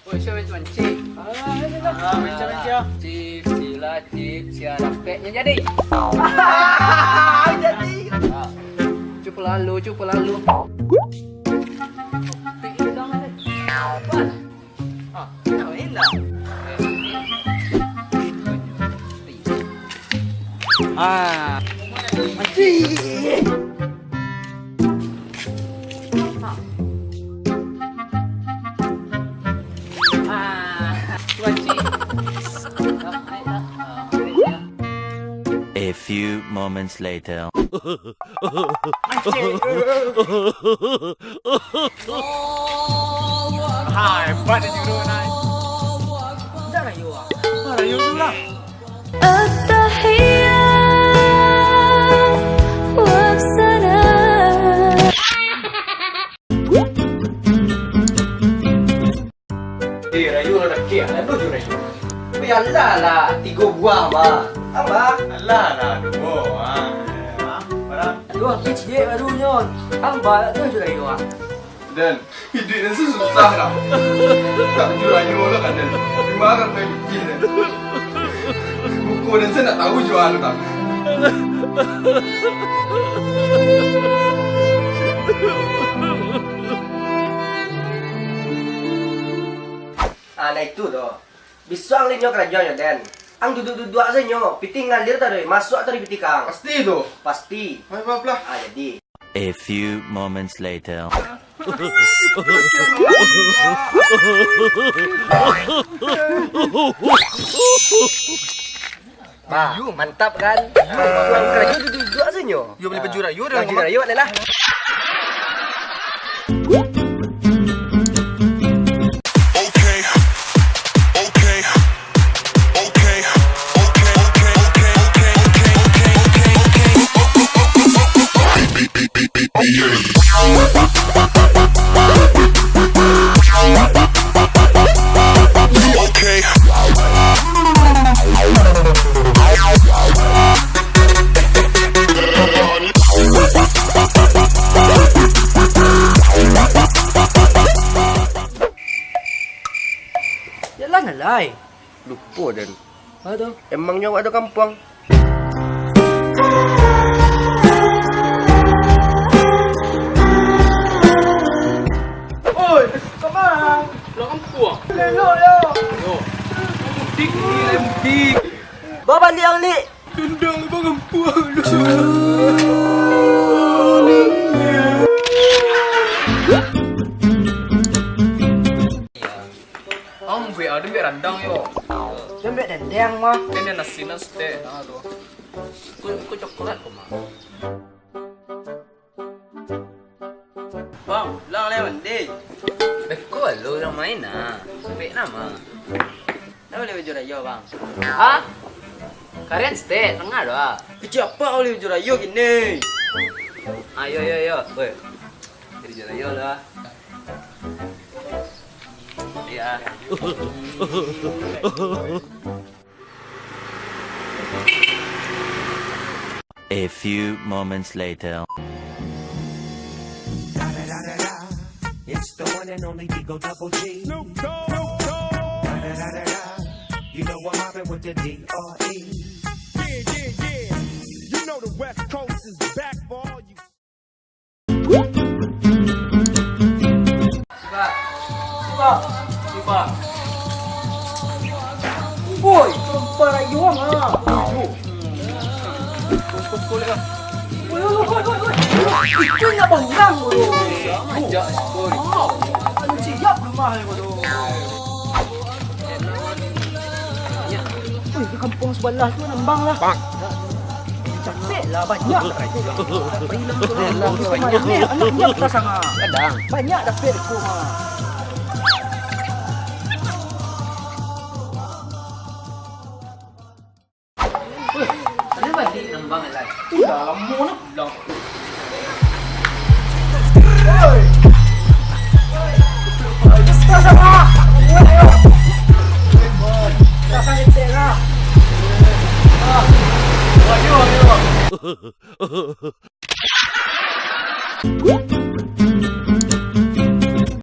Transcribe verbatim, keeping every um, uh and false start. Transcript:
Oi, siapa mancing-mancing? Ah, mancing-mancing, ah. Cip, sila, cip, sia dapek nyo jadi. Jadi. Ah. Cuba lalu, cuba lalu. Ah, nak main tak? Ah. Mancing. Ah, mancing. A few moments later. Ha, hebat ni juru nai. Dah rayu ah. Ha, rayu tu lah. At-tahiyat wassalam. Eh, rayu lah dakek, alah duo jo rayu. Weh, alah lah, tigo buah, bah. Abah. Alah lah, duo, ah. Ah, barang. Aduh, aku ciek baru nyo. Abah, duo jo rayu, ah. Dan, iduik nan susah lah. Tak jo rayu lah kan, Dan. Terima kasih, Dan. Buku dan saya nak tahu jual tak. Ah, nah itu doh. Bisuak ang linyo karajo nyo, Den. Ang duduak-duduak sajo nyo, pitih ngalir tadi, masuak tadi pitih ka ang. Pasti tu. Pasti. Maaf, maaf lah. Ah, jadi. A few moments later. Bah, mantap kan? Bisuak ang karajo duduak-duduak sajo nyo. Yo, bali baju rayo dah. Baju rayo adalah. Jalan lah, lai. Lupo, Den. Apo tu? Emangnyo awak tu kampuang? Oi, ka ma? Lah kampuang. Elok yo. Yo. Mudik ni, lah mudik. Babaliak ang, Lik. Tendang abang ampuang. Ambiak, ambiak randang yo. Ambiak dendeng mah. Ini nasi nan stek, nah tu. Ku, ku coklat ko mah. Bang, pulang lai mandi. Beko lo urang main ah. Sampai nama? Ndak bali baju rayo, Bang? Ha? Karian stek, tangah doh ah. Kecil apa bali baju rayo kini? Ayo, ayo, ayo. Woi. Bali baju rayo lah. Iya. A few moments later. It's the one and only Digo Double G. Snoop Dogg. You know I'm mobbing with the D R E. Yeah, yeah, yeah. You know the West Coast is back for all you. Sipa. Sipa. Sipa. Woi, sampah rayo ang ah. Woi, woi, woi, woi, woi. Itu nak bang urang, bodoh. Ajak, boy. Wow. Anu siap rumah ni, bodoh. Wih, di kampuang sabalah tu nambang lah. Capek lah, banyak lah. Banyak, banyak. Banyak dapek ko mah. Wih, ada balik nambang lah. Tu dah lama nak pulang.